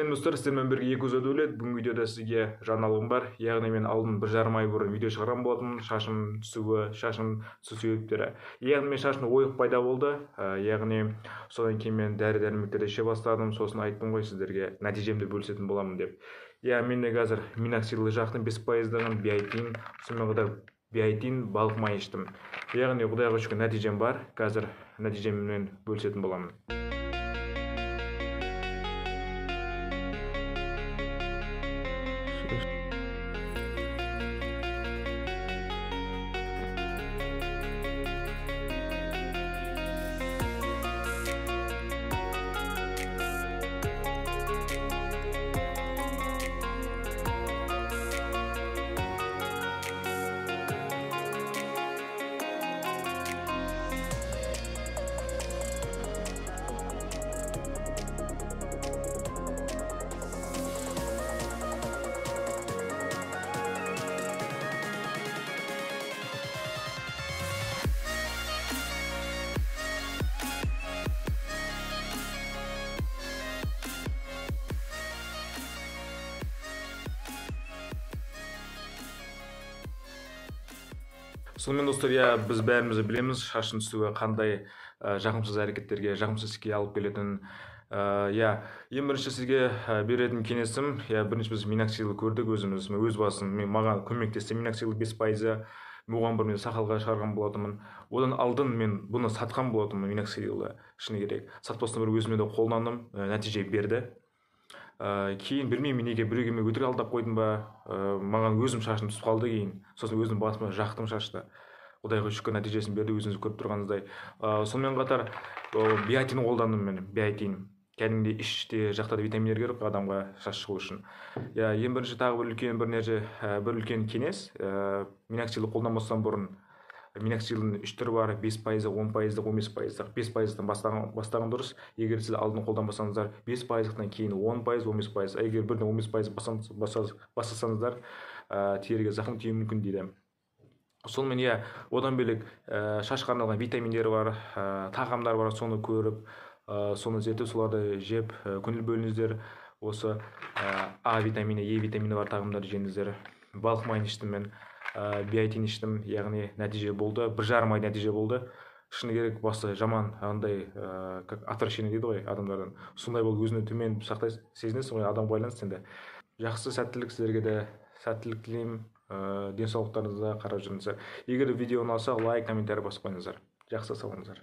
Сәлем достар, сіздермен бірге Екі Өз Әдәулет. Бүгінгі видеода сізге жаңалығым бар. Яғни мен алдын 1,5 ай бұрын видео шығарған болатынмын, шашым түсуі, шашым түсу себептері. Яғни мен шашымда ойық пайда болды. Яғни содан кейін мен дәрі-дәрмектерді іше бастадым. Сосын айттым ғой сіздерге, нәтижемді бөлісетін боламын деп. Мен де қазір миноксидилді жақтым, 5%-дығын, биотин, сонымен қатар биотин балық майын іштім. Яғни Құдайға шүкір нәтижем бар. Қазір нәтижеммен бөлісетін боламын. Сонымен достар, біз бәріміз білеміз шаштың түсуі қандай жағымсыз әрекеттерге, жағымсыз іске алып келетінін. Ең бірінші сізге беретін кеңесім, бірінші біз миноксидилді көрдік өзіміз, мен өз басым, мен маған көмектесті миноксидил 5%, оған бұрын мен сақалға шығарған болатынмын. Одан алдын мен бұны сатқан болатынмын миноксидилді, шыны керек. Сатпастан бұрын өзіме де қолдандым, нәтиже берді. Кейін білмеймін неге біреуге мен өтірік алдап қойдым ба, маған өзім шашым түсіп қалды кейін. Сосын өзім басыма жақтым шашты. Құдайға шүкір нәтижесін берді, өзіңіз көріп тұрғаныңыздай. Сонымен қатар, биотин қолдандым мен, биотин. Кәдімгідей іште жақтады витаминдер керек адамға шаш шығу үшін. Ең бірінші тағы бір үлкен бір нәрсе, бір үлкен кеңес, миноксидилді қолданбастан бұрын миноксидилдің 3 түрі бар, 5%, 10%, 15%. 5%-тан бастаған дұрыс. Егер сіз алдын қолданбасаңыздар, 5%-тан кейін 10%, 15%. Егер бірден 15% бассаңыздар, теріге зақым тиюі мүмкін дейді. Сонымен, одан бөлек, шашқа арналған витаминдер бар, тағамдар бар, соны көріп, соны зерттеп, соларды жеп, көңіл бөліңіздер. Осы, А витамині, Е витамині бар тағамдарды жеңіздер. Балық майын іштім мен, биотин іштім, яғни нәтиже болды, 1,5 ай нәтиже болды. Шыны керек, басы жаман, андай, как отвращение дейді ғой адамдардан. Сондай болып өзіңді төмен сақтай сезінесің ғой, адам байланысты енді. Жақсы, сәттілік сіздерге де, сәттілік тілеймін. Денсаулықтарыңызға қарап жүріңіздер. Егер видео ұнаса, лайк, комментарий басып қойыңыздар. Жақсы, сау болыңыздар.